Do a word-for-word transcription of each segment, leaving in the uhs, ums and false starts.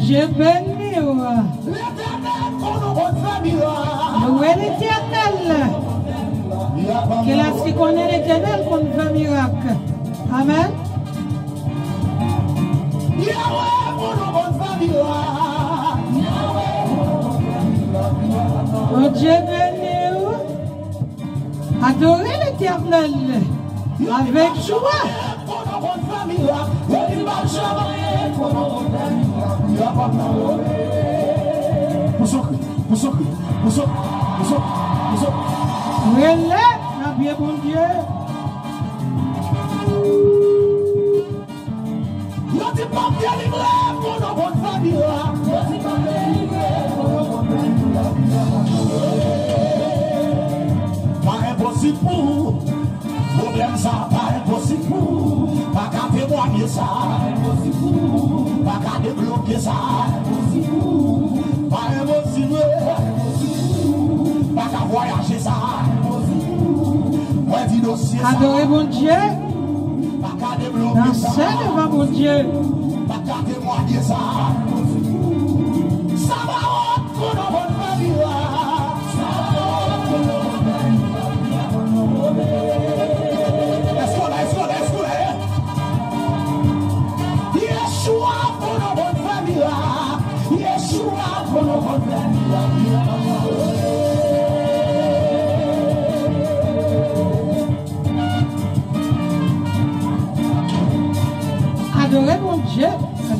Dye beni w. Letènèl konn konn fè mirak. Louwe Letènèl. Kilès ki konnen Letènèl konn fè mirak? Amèn. Yahweh konn konn fè mirak. Bondye beni w. Adore Letènèl avèk jwa. Rele nan pye Bondye. Yo di m ap delivre, konnen w konn fè mirak. Yo di m ap delivre, konnen w konn fè mirak. Pa enposib pou ou. Pwoblèm sa pa enposib pou ou. Pa ka temwanye sa. Pa ka debloke sa. Pa enposib. Pa ka vwayaje sa. Mwen di dosye sa. Adore Bondye. Danse devan Bondye. Sabaot, konnen w konn fè mirak. Èske w la, èske w la, èske w la? Yeshua, konnen w konn fè mirak. Yeshua, konnen w konn fè mirak. Adore Bondye,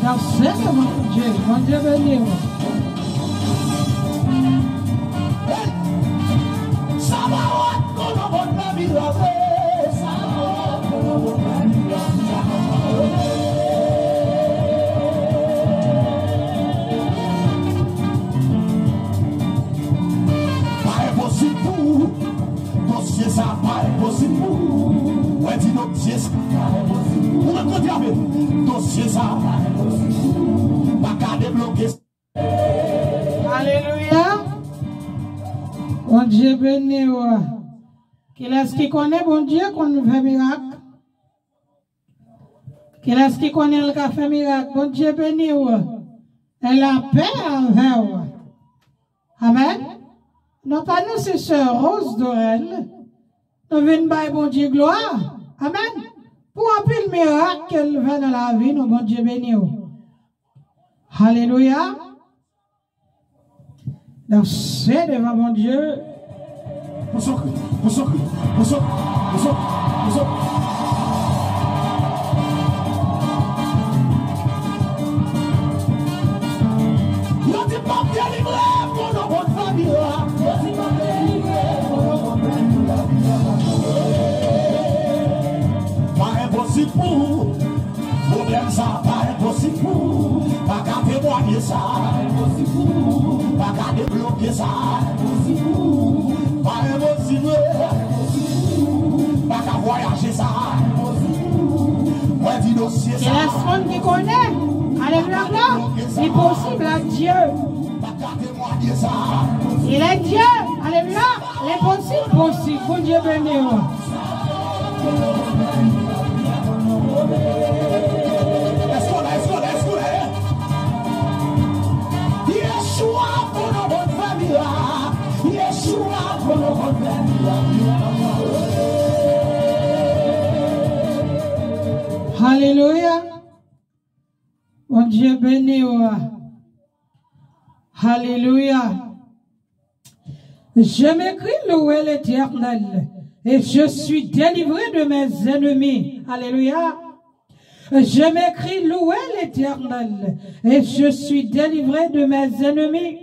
danse devan Bondye. Bondye beni w. Sabaot, konnen w konn fè mirak. Sabaot, konnen w konn fè mirak. Pa enposib pou ou. Dosye sa pa enposib pou ou. Mwen di dosye sa pa enposib pou ou. Ou menm kote avè m. Dosye sa pa enposib pou ou. Pa ka debloke. Alelouya. Bondye beni w. Kilès ki konnen Bondye konn fè mirak? Kilès ki konnen l ka fè mirak? Bondye beni w. E lapè avè w. Amèn. Non pa nou se sè Rose Dorel. Nou vin bay Bondye glwa. Amèn. Pou anpil mirak ke l fè nan lavi nou, Bondye beni w. Alelouya. Danse devan Bondye. Pou sou kri, pou sou kri, pou sou, pou sou, pou sou. Yo di m ap delivre, konnen w konn fè mirak. Yo di m ap delivre, konnen w konn fè mirak. Pa enposib pou ou. Pwoblèm sa pa enposib pou ou. Pa ka temwanye sa. Pa ka debloke sa. Pa enposib. Pa ka vwayaje sa. Mwen di dosye sa. Kilès moun ki konnen? Alelouya, glwa. Li posib ak Dye. Pa ka temwanye sa. Il est Dieu. Alelouya. Lenposib posib. Bondye beni w. Èske w la, èske w la, èske w la? Yeshua, konnen w konn fè mirak. Yeshua, konnen w konn fè mirak. Alelouya. Bondye beni w. Alelouya. Je m'écrie, louez l'Éternel, et je suis délivré de mes ennemis. Alelouya. Je m'écrie, louez l'Éternel, et je suis délivré de mes ennemis.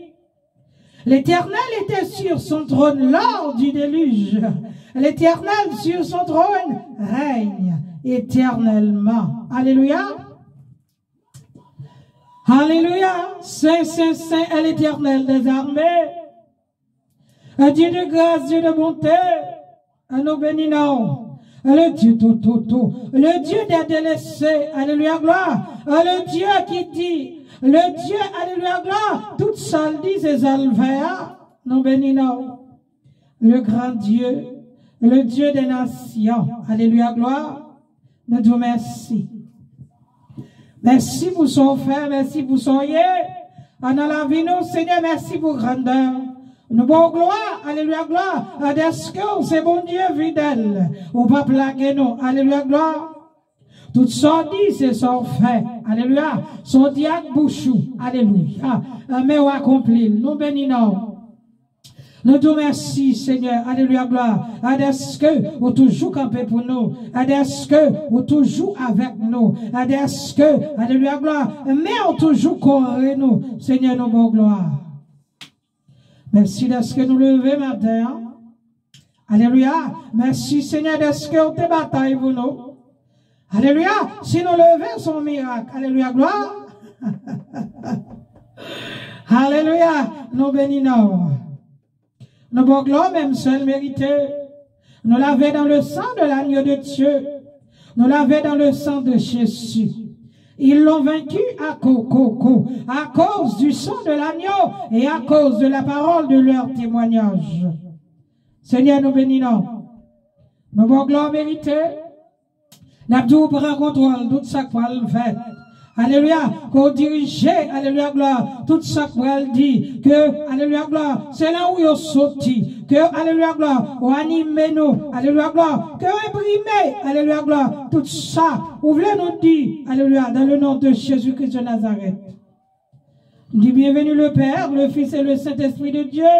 L'Éternel était sur son trône lors du déluge. L'Éternel sur son trône règne éternellement. Alelouya. Alelouya. Sen, sen, sen est l'Éternel des armées. Un Dieu de grâce, Dieu de bonté. Ann nou beni non w. Le Dieu tout, tout, tout. Le Dieu des délaissés. Alelouya, glwa. Le Dieu ki di. Le Dieu, alelouya, glwa. Tout sa l di, se sa l fè a. Nou beni non w. Le grand Dieu, le Dieu des nations. Alelouya, glwa. Nou di w mèsi. Mèsi pou sa w fè, mèsi pou sa w ye. An nan lavi nou, Senyè, mèsi pou grandè. Nou ba w glwa, alelouya, glwa, dèske w se Bondye fidèl. Ou p ap lage nou, alelouya, glwa. Tout sa w di, se sa w fè, alelouya. Sa w di ak bouch ou, alelouya. Men w akonpli l, nou beni non w. Nou di w mèsi, Senyè. Alelouya, glwa. A dèske ou toujou kanpe pou nou. A dèske ou toujou avèk nou. A dèske, alelouya, glwa, men w toujou kore nou. Senyè, nou ba w glwa. Mèsi dèske nou leve maten an. Alelouya. Mèsi, Senyè, dèske w te batay pou nou. Alelouya. Si nou leve, se yon mirak. Alelouya, glwa. Alelouya. Nou beni non w. Nou ba w glwa, menm sèl merite. Nous laver dans le sang de l'agneau de Dieu. Nous laver dans le sang de Jésus. Ils l'ont vaincu à co, co, co, à cause du sang de l'agneau et à cause de la parole de leur témoignage. Senyè, nou beni non w. Nou ba w glwa merite. N ap di w pran kontwòl tout sa k pral fèt. Alelouya. Ke w dirije, alelouya, glwa, tout sa k pral di. Ke, alelouya, glwa, se la ou yo soti. Ke, alelouya, glwa, ou anime nou. Alelouya, glwa, ke w enprime, alelouya, glwa, tout sa ou vle nou di. Alelouya, dans le nom de Jésus-Christ de Nazareth. M di, bienvenue le Père, le Fils et le Saint-Esprit de Dieu.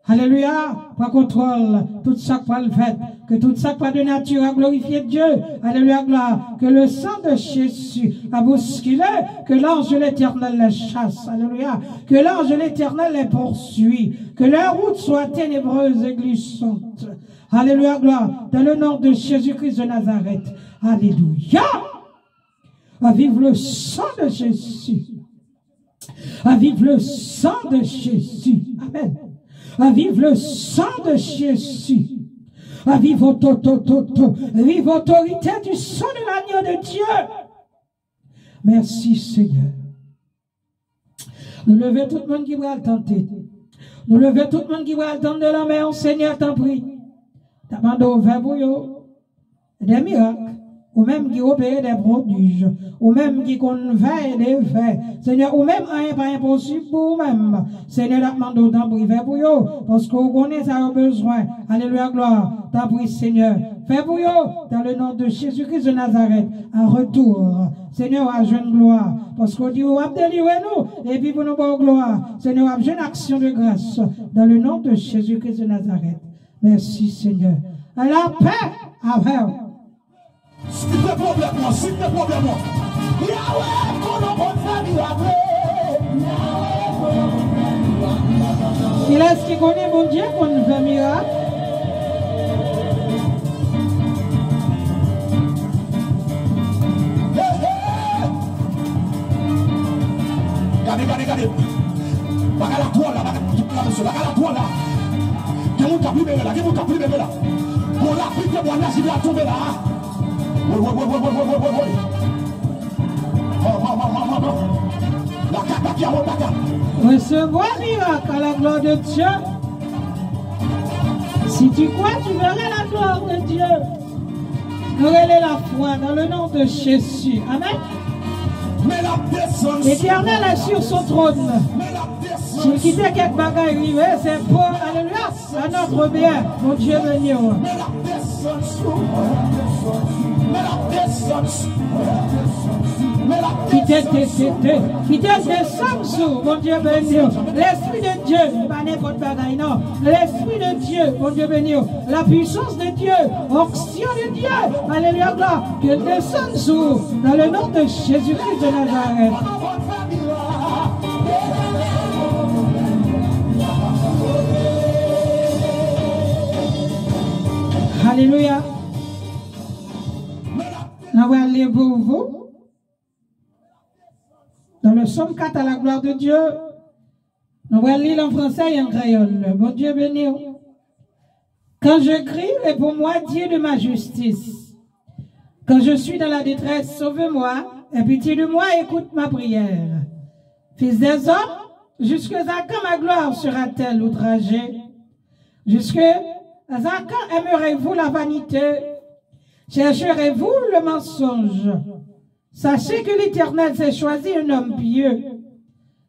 Alelouya. Pran kontwòl tout sa k pral fèt. Ke tout sa k pa de nati a glorifye Dye. Alelouya, glwa. Que le sang de Jésus a bousculé. Que l'ange de l'Éternel les chasse. Alelouya. Que l'ange de l'Éternel les poursuit. Que leur route soit ténébreuse et glissante. Alelouya, glwa. Dans le nom de Jésus-Christ de Nazareth. Alelouya. Vive le sang de Jésus. Vive le sang de Jésus. Amen. Vive le sang de Jésus. Vive auto, to, to, to. Vive autorité du sang de l'agneau de Dieu. Mèsi, Senyè. Nou leve tout moun ki pral tante. Nou leve tout moun ki pral tande lanmen w, Senyè, tanpri. N ap mande w fè pou yo de mirak. Ou menm ki opere de pwodij. Ou menm ki konn fè de fè. Senyè, ou menm, anyen pa enposib pou ou menm. Senyè, n ap mande w, tanpri, fè pou yo. Paske w konnen sa yo bezwen. Alelouya, glwa. Tanpri, Senyè, fè pou yo. Dans le nom de Jésus-Christ de Nazareth. En retour. Senyè, w a jwenn glwa. Paske w di w ap delivre nou. Epi pou nou ba w glwa. Senyè, w ap jwenn aksyon de gras. Dans le nom de Jésus-Christ de Nazareth. Mèsi, Senyè. Lapè avè w. Site pwoblèm ou an, site pwoblèm ou an. Yahweh, konnen w konn fè mirak. Kilès ki konnen Bondye konn fè mirak? Hey, hey! Gade, gade, gade. Bagay la twò la, bagay la twò la, mesye, bagay la twò la. Gen moun k ap libere la, gen moun k ap libere la. Gon lapli temwayaj ki pral tonbe la. Woy, woy, woy. Mò, mò, mò, mò, mò, mò. La kata ki a wotaka. Recevoir miracle à la gloire de Dieu. Si tu crois, tu verras la gloire de Dieu. Nou rele lafwa dans le nom de Jésus. Amen. Men l ap desann sou mwen. L'Éternel est sur son trône. Men l ap desann sou mwen. S'il quittait quelque bagay rive, c'est pour, alléluia, à notre bien. Bondye beni w. Men l ap desann sou mwen. Men l ap desann sou mwen. Men l ap desann sou mwen. Kite, te, te, te. Kite desann sou. Bondye beni w. Lespri de Dye, se pa nenpòt bagay, non. Lespri de Dye, Bondye beni w. La puissance de Dieu, onction de Dieu, alelouya, glwa, ke l desann sou ou, dans le nom de Jésus-Christ de Nazareth. Alelouya. N ap leve pou vou. Dans le psaume quatre, à la gloire de Dieu, nou pral li l an fransè e an kreyòl. Bondye beni w. Quand je crie, réponds-moi, Dieu de ma justice. Quand je suis dans la détresse, sauve-moi, aie pitié de moi, écoute ma prière. Fils des hommes, jusqu'à quand ma gloire sera-t-elle outragée? Jusqu'à quand aimerez-vous la vanité? Chercherez-vous le mensonge? Sachez que l'Éternel s'est choisi un homme pieux.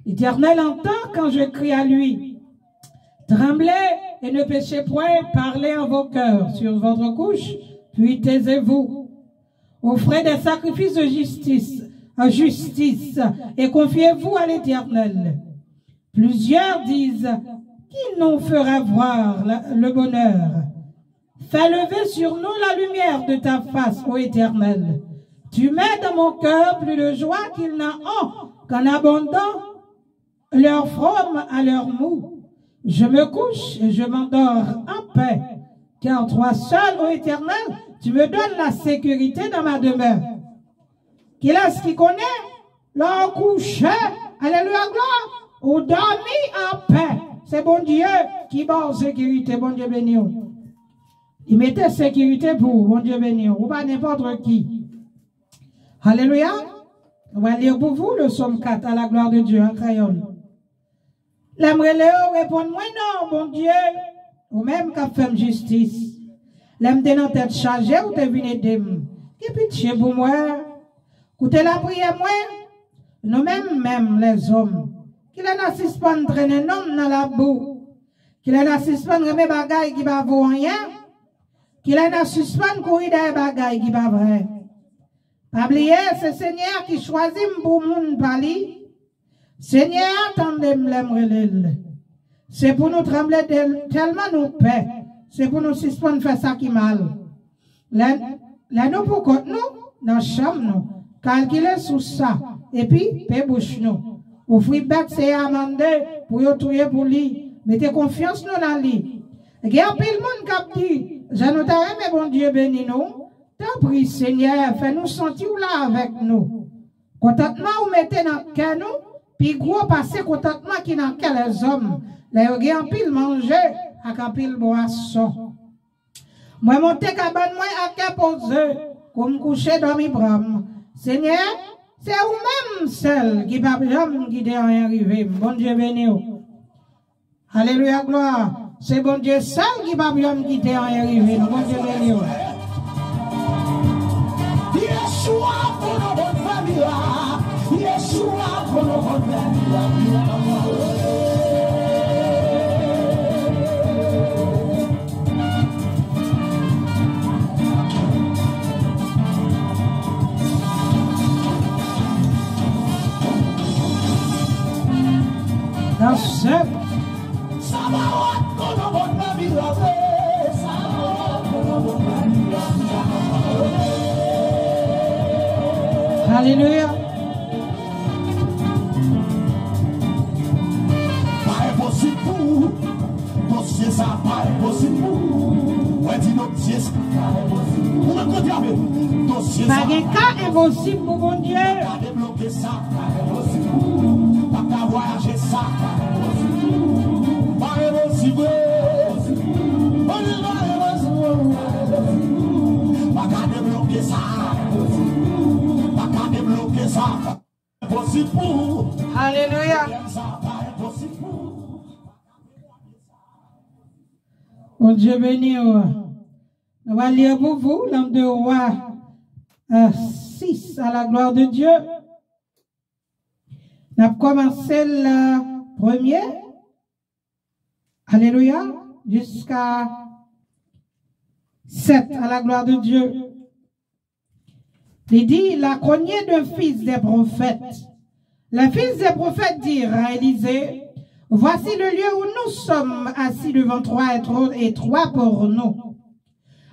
L'Éternel entend quand je crie à lui. Tremblez et ne péchez point, parlez en vos cœurs sur votre couche, puis taisez-vous. Offrez des sacrifices de justice, en justice, et confiez-vous à l'Éternel. Plusieurs disent, qui nous fera voir la- le bonheur ? Fais lever sur nous la lumière de ta face, ô Éternel. Tu mets dans mon cœur plus de joie qu'ils n'en ont qu'en abondant leurs fromes à leurs mous. Je me couche et je m'endors en paix, car toi seul, ô Éternel, tu me donnes la sécurité dans ma demeure. Kilès ki konnen, lè w kouche, alelouya, glwa, ou dòmi anpè. Se Bondye ki ba w sekirite, Bondye beni w. Li mete sekirite pou ou, Bondye beni w. Ou pa nenpòt ki. Alelouya. Nou va li pou vou le Sòm kat, à la gloire de Dieu, an kreyòl. Lè m rele w, reponn mwen non, Bondye, ou menm k ap fè m jistis. Lè m te nan tèt chaje, ou te vin ede m. Gen pitye pou mwen. Koute lapriyè mwen, nou menm, menm lèzòm. Kilè n a sispann trennen nonm nan labou? Kilè n a sispann renmen bagay ki pa vo anyen? Kilè n a sispann kouri dèyè bagay ki pa vrè? Pa bliye, se Senyè a ki chwazi m pou moun pa li. Senyè a tande m lè m rele l. Se pou nou tranble tèl- tèlman nou pè. Se pou nou sispann fè sa ki mal. Lè, lè nou poukont nou, nan chanm nou, kalkile sou sa, epi pe bouch nou. Ofri bèt Senyè a mande pou yo touye pou li. Mete konfyans nou nan li. Gen anpil moun k ap di, jan nou ta renmen Bondye beni nou, tanpri, Senyè, fè nou santi w la avèk nou. Kontantman ou mete nan kè nou pi gwo pase kontantman ki nan kè lèzòm, lè yo gen anpil manje ak anpil bwason. Mwen monte kabann mwen ak kè poze, kou m kouche dòmi pran m. Senyè, se ou menm sèl ki p ap janm kite anyen rive m. Bondye beni w. Alelouya, glwa. Se Bondye sèl ki p ap janm kite anyen rive nou. Bondye beni w. Yeshua, kono bon fè mirak. Yeshua, kono bon fè mirak. Dans ce Alelouya. Pa enposib pou ou. Dosye sa pa enposib pou ou. Mwen di dosye sa pa enposib pou ou. Ou menm konfime. Dosye sa pa gen ka enposib pou Bondye. Pa ka debloke sa pa enposib pou ou. Pa ka vwayaje sa pa enposib pou ou. Pa enposib. Mwen di pa enposib. Pa ka debloke sa. Pa ka debloke sa. Enposib pou ou. Alelouya. Sa pa enposib pou ou. Bondye beni w. Nou va li pou vou, Lanm de Wa, euh, six, à la gloire de Dieu. N ap kòmanse le premier. Alelouya. Jiska sept, à la gloire de Dieu. Li di, la cognée d'un fils des prophètes. Les fils des prophètes dirent à Élisée, voici le lieu où nous sommes assis devant toi est trop étroit pour nous.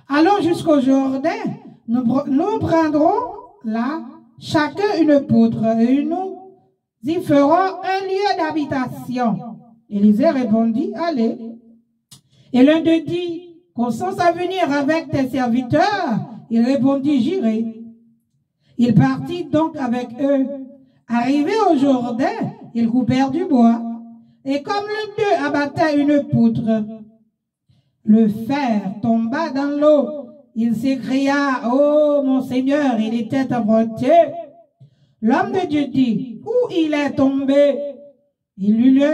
Allons jusqu'au Jourdain, nous, pre- nous prendrons là chacun une poutre et nous y ferons un lieu d'habitation. Élisée répondit, allez. Et l'un d'eux dit, consens à venir avec tes serviteurs. Il répondit, j'irai. Il partit donc avec eux. Arrivé au Jourdain, ils coupèrent du bois. Et comme l'un d'eux abattait une poutre, le fer tomba dans l'eau. Il s'écria, oh, mon Seigneur, il était emprunté. L'homme de Dieu dit, où il est tombé? Il lui le,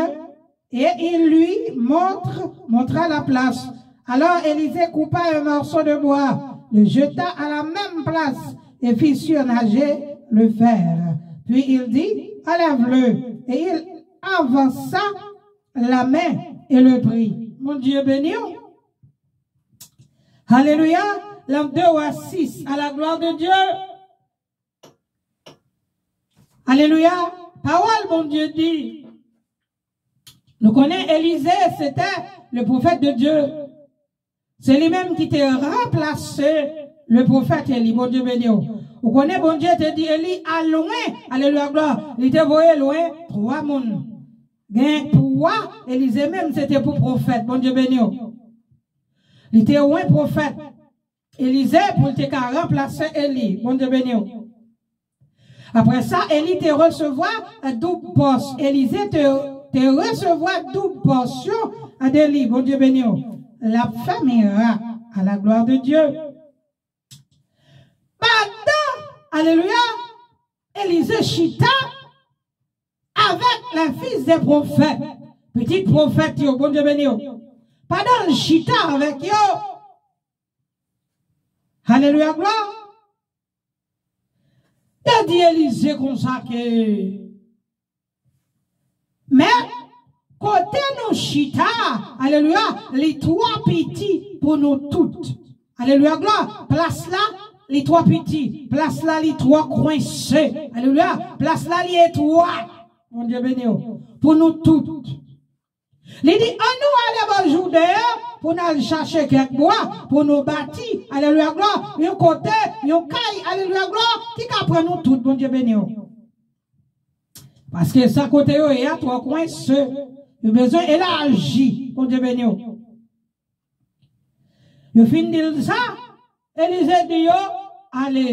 et il lui montre, montra la place. Alors Élisée coupa un morceau de bois, le jeta à la même place et fit surnager le fer. Puis il dit, enlève-le. Et il avança la main et le prit. Bondye beni w. Alelouya. Lan de Wa sis, à la gloire de Dieu. Alelouya. Pawòl Bondye di. Nou konnen Elize, se te le pwofèt de Dye. Se li menm ki te ranplase le pwofèt Eli. Bondye beni w. Ou konnen Bondye te di Eli al lwen. Alelouya, glwa. Li te voye lwen twa moun. Gen pou wa, Elize menm se te pou pwofèt. Bondye beni w. Li te wen pwofèt Elize pou l te ka ranplase Eli. Bondye beni w. Apre sa, Eli te resevwa doub pòs. Elize te, te resevwa doub pòsyon de Eli. Bondye beni w. L ap fè mirak. À la gloire de Dieu. Pandan, alelouya, Elize chita avèk les fils des prophètes, pitit pwofèt yo, Bondye beni yo. Pandan l chita avèk yo, alelouya, glwa, yo di Elize konsa ke, men, kote nou chita, alelouya, li twò piti pou nou tout. Alelouya, glwa. Plas la, li twò piti. Plas la, li twò kwense. Alelouya. Plas la, li etwat. Bondye beni w. Pou nou tout. Li di, ann nou ale bò Jouden an pou n al chache kèk bwa pou nou bati. Alelouya, glwa. Yon kote, yon kay. Alelouya, glwa. Ki ka pran nou tout. Bondye beni w. Paske sa kote yo ye a twò kwense. Yo bezwen elaji. Bondye beni w. Yo fin di l sa, Elize di yo, ale.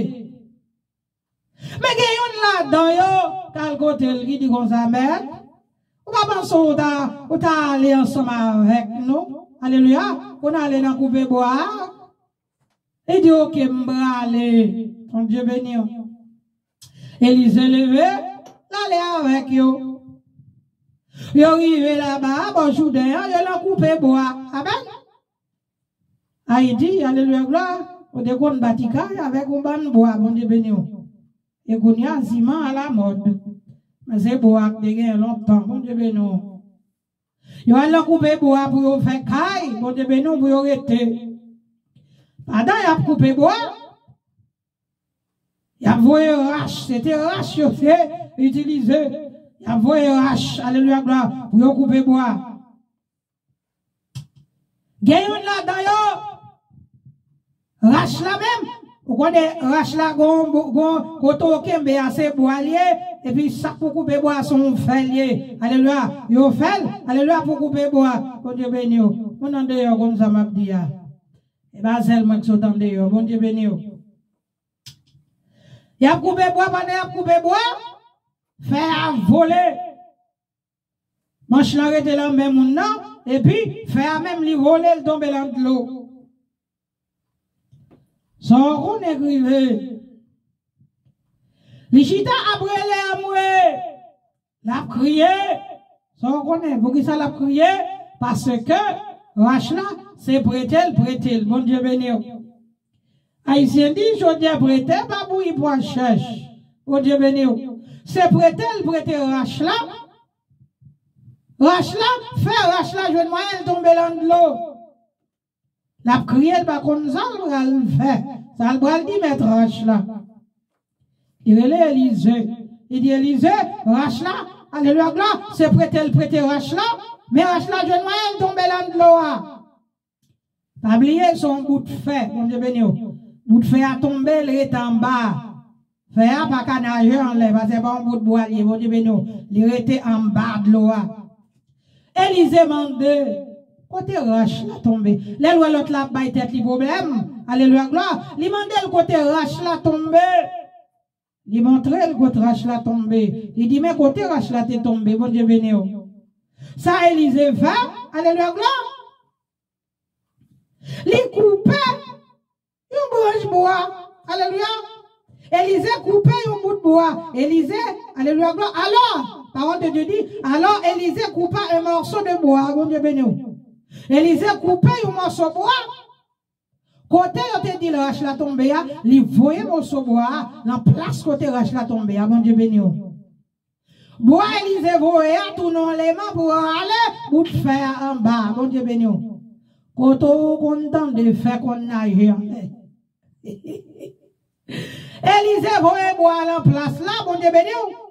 Men gen youn ladan yo k al kote l ki di konsa, mèt, ou pa panse ou ta, ou ta ale ansanm avèk nou? Alelouya. Pou n ale nan koupe bwa a? Li di, oke, m prale. Bondye beni w. Elize leve, l ale avèk yo. Yo rive laba a, bò Jouden an, yo nan koupe bwa. Amèn. Ayiti, alelouya, glwa. Ou te konn bati kay avèk yon bann bwa, Bondye beni w. E kounye a, siman alamòd. Men se bwa k te genyen lontan, Bondye beni w. Yo al nan koupe bwa pou yo fè kay, Bondye beni w, pou yo rete. Pandan y ap koupe bwa, y ap voye rach, se te rach yo te itilize. Y ap voye rach, alelouya, glwa, pou yo koupe bwa. Gen youn ladan yo, rach la menm, ou konnen rach la gon, gon kote w kenbe a se bwa l ye, epi sa k pou koupe bwa se yon fè l ye. Alelouya, yo fè l, alelouya, pou koupe bwa. Bondye beni w. Moun andeyò konn sa m ap di a. E pa sèl mwen k sot andeyò. Bondye beni w. Y ap koupe bwa, pandan y ap koupe bwa, fè a vole. Manch lan rete nan men moun nan, epi fè a menm li vole, l tonbe nan dlo. Sa w konnen k rive? Li chita ap rele anmwe. L ap kriye. Sa w konnen? Poukisa l ap kriye? Paske rach la, se prete l prete l. Bondye beni w. Ayisyen di, chodyè prete pa bouyi pwa chèch. Bondye beni w. Se prete l prete rach la. Rach la, fè rach la jwenn mwayen l tonbe nan dlo. L ap kriye, l pa konn sa l pral fè. Sa l pral di mèt rach la. Li rele Elize. Li di Elize, rach la, alelouya, glwa, se prete l prete rach la, men rach la jwenn mwayen l tonbe nan dlo a. Pa bliye, se yon bout fè, Bondye beni w. Bout fè a tonbe, l rete anba. Fè a pa ka naje anlè, paske se pa yon bout bwa l ye, Bondye beni w. Li rete anba dlo a. Elize mande, kote rach la tonbe? Lè l wè lòt la ap bay tèt li pwoblèm, alelouya, glwa, li mande l kote rach la tonbe. Li montre l kote rach la tonbe. Li di, men kote rach la te tonbe, Bondye beni w. Sa Elize fè, alelouya, glwa. Li koupe yon branch bwa. Alelouya. Elize koupe yon bout bwa. Elize, alelouya, glwa. Alors, parole de Dieu dit, alors Élisée coupa un morceau de bois. Bondye beni w. Elize koupe yon mòso bwa Kote yo te di l rach la tonbe a, li voye moso bwa a nan plas kote rach la tonbe a. Bondye beni w. Bwa Elize voye a tounen yon leman pou ale bout fè a anba. Bondye beni w. Kote w konn tande fè konn naje anlè. Elize voye bwa a nan plas la, Bondye beni w.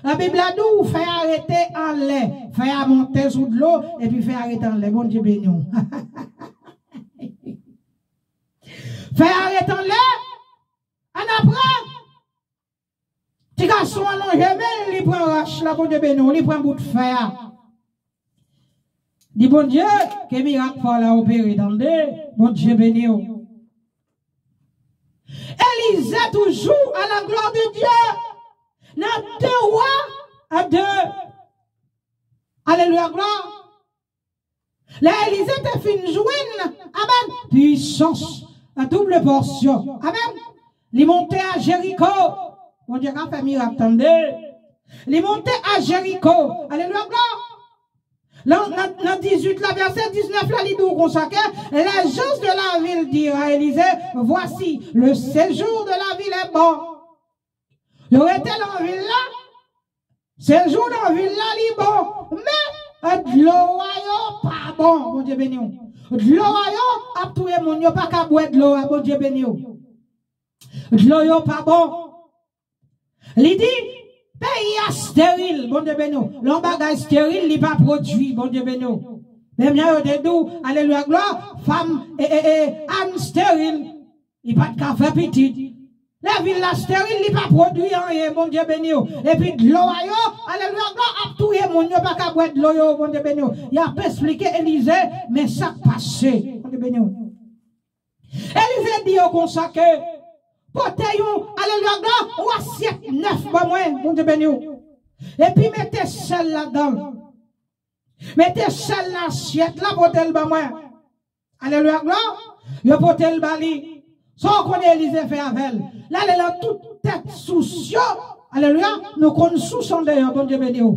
Labib la di w fè a rete anlè, fè a monte sou dlo, epi fè a rete anlè. Bondye beni w. Fè a rete anlè, ann apre. Ti gason an lonje men l, li pran rach la, Bondye beni w, li pran bout fè a. Di Bondye, ke mirak pa w la opere, tande, Bondye beni w. Elize toujou à la gloire de Dieu. Nan de Wa a de. Alelouya, glwa. Lè Elize te fin jwenn, amèn, pwisans, an double pòsyon. Amèn. Li monte a Jeriko. Bondye ka fè mirak, tande. Li monte a Jeriko. Alelouya, glwa. Nan, nan, nan dizuit la, vèsè diznèf la, li di w konsa ke les gens de la ville dirent à Élisée, voici, le séjour de la ville est bon. Yo rete nan vil la, sejou nan vil la li bon, men dlo a yo pa bon. Bondye beni w. Dlo a yo ap touye moun, yo pa ka bwè dlo a. Bondye beni w. Dlo yo pa bon. Li di, peyi a steril. Bondye beni w. Lè yon bagay steril, li pa pwodui. Bondye beni w. Menm jan yo te di w, alelouya, glwa, fanm, e, e, e, Ann steril. Li pa t ka fè pitit. Lè vil la steril, li pa pwodui anyen, Bondye beni w. Epi dlo a yo, alelouya, glwa, ap touye moun, yo pa ka bwè dlo yo, Bondye beni w. Y ap esplike Elize, men sa k pase, Bondye beni w. Elize di yo konsa ke, pote yon, alelouya, glwa, yon asyèt nèf ban mwen, Bondye beni w. Epi mete sèl ladan l. Mete sèl nan asyèt la, pote l ban mwen. Alelouya, glwa. Yo pote l ba li. Sa w konnen Elize fè avè l? L ale nan tout tèt sous yo. Alelouya. Nou konn sous andeyò, Bondye beni w.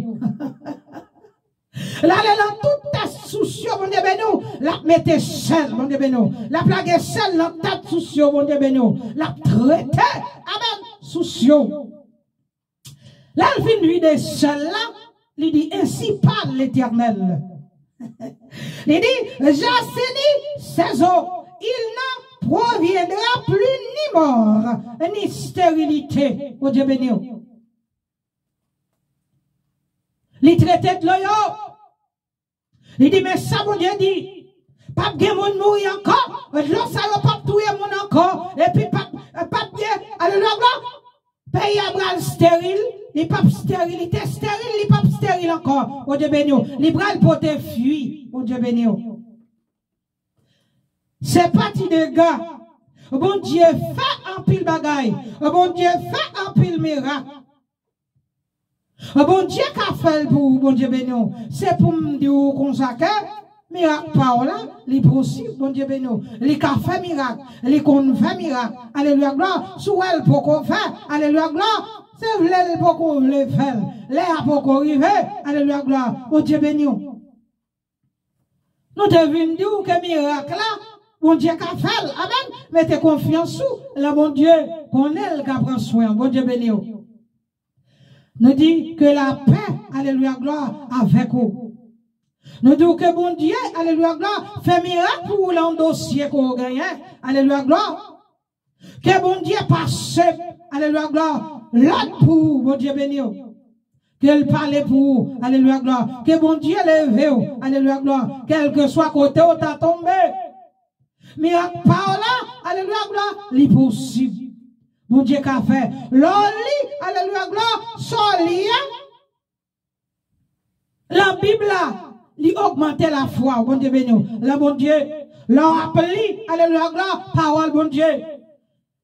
L ale nan tout tèt sous yo, Bondye beni w. L ap mete sèl, Bondye beni w. L ap lage sèl nan tèt sous yo, Bondye beni w. L ap trete, amèn, sous yo. Lè l fin vide sèl la, li di, ainsi parle l'Éternel. Li di, j'assainis ces eaux, il n'en proviendra plus ni mort, ni stérilité. Bondye beni w. Li trete dlo yo. Li di, men sa Bondye di, p ap gen moun mouri ankò, dlo sa yo p ap touye moun ankò, epi p ap, p ap gen, alelouya, glwa, peyi a pral steril, li p ap steril, li te steril, li p ap steril ankò. Bondye beni w, li pral pote fwi. Bondye beni w. Se pa ti dega. Bondye fè anpil bagay. Bondye fè anpil mirak. Bondye ka fè l pou ou, Bondye beni w. Se pou m di w konsa ke mirak pa w la, li posib, Bondye beni w. Li ka fè mirak, li konn fè mirak. Alelouya, glwa. Si w wè l poko fè, alelouya, glwa. Se vle l poko vle fè l. Lè a poko rive, alelouya, glwa. Bondye beni w. Nou te vin di w ke mirak la, Bondye ka fè l. Amèn. Mete konfyans ou nan Bondye. Konnen l ka pran swen w. Bondye beni w. Nou di ke lapè, alelouya, glwa, avèk ou. Nou di w ke Bondye, alelouya, glwa, fè mirak pou ou nan dosye ke w genyen. Alelouya, glwa. Ke Bondye pase, alelouya, glwa, lòd pou ou, Bondye beni w. Ke l pale pou ou, alelouya, glwa. Ke Bondye leve w, alelouya, glwa. Kèlkeswa kote w ta tonbe, mirak pa w la, alelouya, glwa, li posib. Bondye ka fè. Lè w li, alelouya, glwa, sa w li a, Labib la, li ogmante lafwa w, Bondye beni w. Lè Bondye, lè w ap li, alelouya, glwa, pawòl Bondye,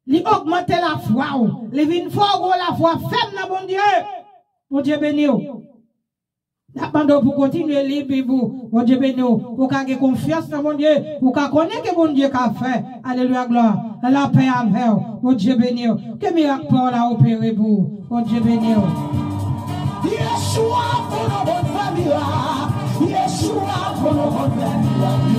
li ogmante lafwa w. Li vin fè w gen lafwa fèm nan Bondye. Bondye beni w. N ap mande w pou w kontinye li Bib ou. Bondye beni w. Pou w ka gen konfyans nan Bondye. Pou w ka konnen ke Bondye ka fè. Alelouya, glwa. Lapè avè w. Bondye beni w. Ke mirak pa w la opere pou ou. Bondye beni w. Yeshua, pou nou konn fè mirak. Yeshua, pou nou konn fè mirak.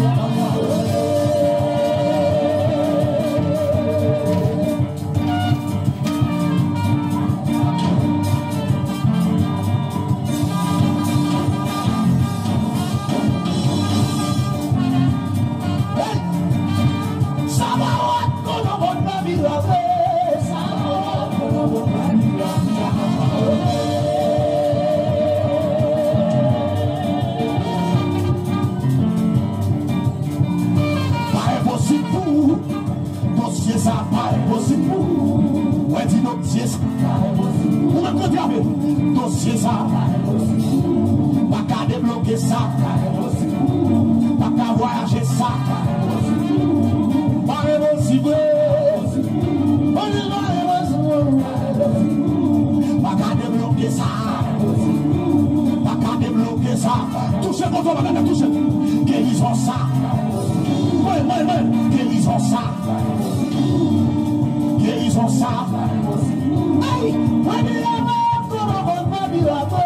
Dosye sa pa enposib pou ou. Mwen di dosye sa pa enposib. Ou menm kote avè dosye sa pa enposib. Pa ka debloke sa pa enposib. Pa ka vwayaje sa pa enposib. Pa enposib. Mwen di pa enposib. Pa ka debloke sa. Pa ka debloke sa. Touche kote w la, touche. Gerizon sa. Mwen, mwen, mwen. Gerizon sa. Gerizon sa. Ay, mwen di la mwen kono konn mwen di la mwen.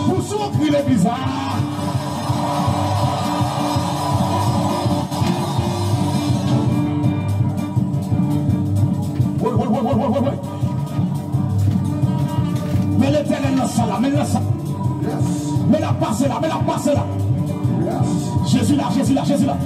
Pou soukri legliz la. Woy, woy, woy, woy, woy, woy, woy. Men Letènèl nan sal la, men l nan sal. Men l ap pase la, men l ap pase la. Jezi la, Jezi la, Jezi la.